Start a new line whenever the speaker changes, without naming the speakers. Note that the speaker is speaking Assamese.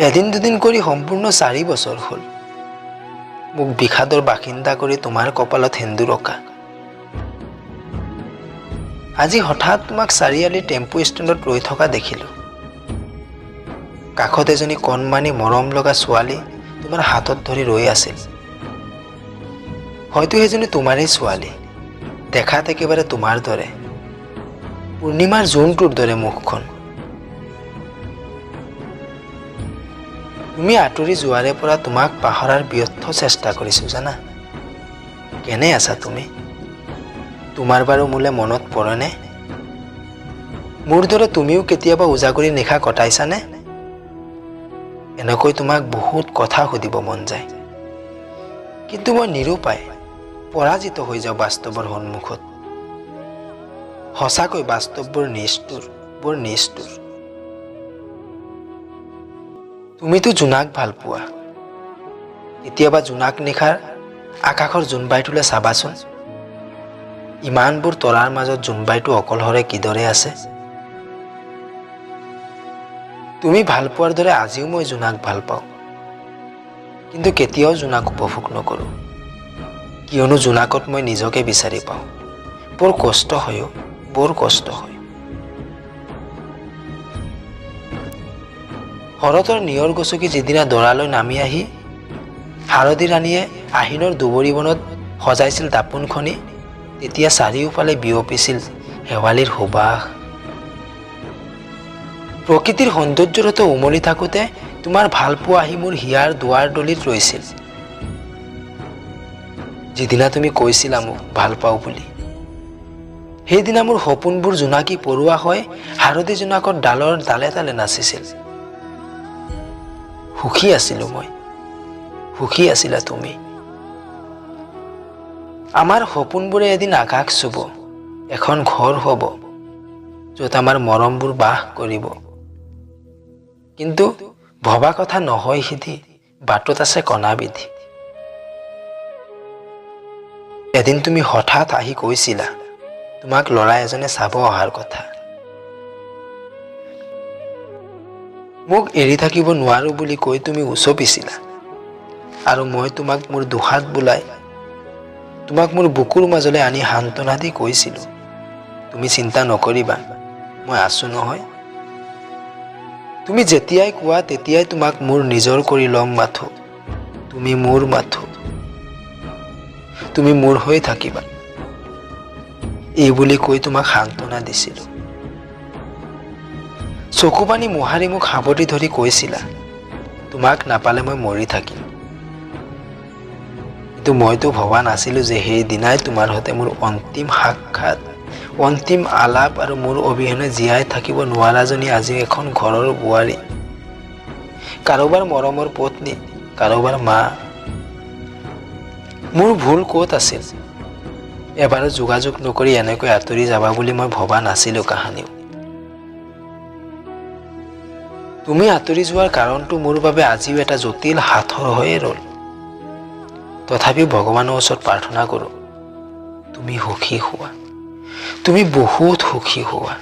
এদিন দুদিন কৰি সম্পূৰ্ণ 4 বছৰ হ'ল মোক বিষাদৰ বাসিন্দা কৰি তোমাৰ কপালত সেন্দুৰ অঁকা। আজি হঠাৎ তোমাক চাৰিআলি টেম্পু ষ্টেণ্ডত ৰৈ থকা দেখিলোঁ। কাষত এজনী কণমানি মৰম লগা ছোৱালী তোমাৰ হাতত ধৰি ৰৈ আছিল। হয়তো সেইজনী তোমাৰেই ছোৱালী। দেখাত একেবাৰে তোমাৰ দৰে, পূৰ্ণিমাৰ জোনটোৰ দৰে মুখখন। তুমি আঁতৰি যোৱাৰে পৰা তোমাক পাহৰাৰ ব্যৰ্থ চেষ্টা কৰিছোঁ জানা। কেনে আছা তুমি? তোমাৰ বাৰু মোলৈ মনত পৰেনে? মোৰ দৰে তুমিও কেতিয়াবা উজাগৰি নিশা কটাইছানে? এনেকৈ তোমাক বহুত কথা সুধিব মন যায়, কিন্তু মই নিৰুপায়, পৰাজিত হৈ যাওঁ বাস্তৱৰ সন্মুখত। সঁচাকৈ বাস্তৱ বৰ নিষ্ঠুৰ, বৰ নিষ্ঠুৰ। তুমিতো জোনাক ভাল পোৱা। কেতিয়াবা জোনাক নিশাৰ আকাশৰ জোনবাইটোলৈ চাবাচোন। ইমানবোৰ তৰাৰ মাজত জোনবাইটো অকলশৰে কিদৰে আছে? তুমি ভাল পোৱাৰ দৰে আজিও মই জোনাক ভাল পাওঁ, কিন্তু কেতিয়াও জোনাক উপভোগ নকৰোঁ, কিয়নো জোনাকত মই নিজকে বিচাৰি পাওঁ। বৰ কষ্ট হয় অ', বৰ কষ্ট হয়। শৰতৰ নিয়ৰ গছকি যিদিনা দৰালৈ নামি আহি শাৰদী ৰাণীয়ে আহিনৰ দুবৰি বনত সজাইছিল দাপোনখনি, তেতিয়া চাৰিওফালে বিয়পিছিল শেৱালিৰ সুবাস। প্ৰকৃতিৰ সৌন্দৰ্যৰ সৈতে উমলি থাকোঁতে তোমাৰ ভালপোৱা আহি মোৰ হিয়াৰ দুৱাৰ দলিত ৰৈছিল। যিদিনা তুমি কৈছিলা মোক ভাল পাওঁ বুলি, সেইদিনা মোৰ সপোনবোৰ জোনাকী পৰুৱা হৈ শাৰদী জোনাকৰ ডালৰ ডালে ডালে নাচিছিল। সুখী আছিলোঁ মই, সুখী আছিলা তুমি। আমাৰ সপোনবোৰে এদিন আকাশ চুব, এখন ঘৰ হ'ব য'ত আমাৰ মৰমবোৰ বাস কৰিব। কিন্তু ভবা কথা নহয় সিদ্ধি, বাটত আছে কণাবিধি। এদিন তুমি হঠাৎ আহি কৈছিলা তোমাক ল'ৰা এজনে চাব অহাৰ কথা। মোক এৰি থাকিব নোৱাৰো বুলি কৈ তুমি উচপিছিলা আৰু মই তোমাক মোৰ দুহাত বোলাই তোমাক মোৰ বুকুৰ মাজলৈ আনি সান্তনা দি কৈছিলোঁ, তুমি চিন্তা নকৰিবা, মই আছোঁ নহয়। তুমি যেতিয়াই কোৱা তেতিয়াই তোমাক মোৰ নিজৰ কৰি ল'ম মাথো। তুমি মোৰ মাথো, তুমি মোৰ হৈ থাকিবা, এই বুলি কৈ তোমাক সান্তনা দিছিলোঁ। চকু পানী মোহাৰি মোক সাৱটি ধৰি কৈছিলা, তোমাক নাপালে মই মৰি থাকিম। কিন্তু মইতো ভবা নাছিলোঁ যে সেইদিনাই তোমাৰ সৈতে মোৰ অন্তিম সাক্ষাৎ, অন্তিম আলাপ আৰু মোৰ অবিহনে জীয়াই থাকিব নোৱাৰাজনী আজি এখন ঘৰৰ বোৱাৰী, কাৰোবাৰ মৰমৰ পত্নী, কাৰোবাৰ মা। মোৰ ভুল ক'ত আছিল? এবাৰো যোগাযোগ নকৰি এনেকৈ আঁতৰি যাবা বুলি মই ভবা নাছিলোঁ কাহানিও। তুমি আঁতৰি যোৱাৰ কাৰণটো মোৰ বাবে আজিও এটা জটিল সাঁথৰ হৈয়ে ৰ'ল। তথাপিও ভগৱানৰ ওচৰত প্ৰাৰ্থনা কৰোঁ, তুমি সুখী হোৱা, তুমি বহুত সুখী হোৱা।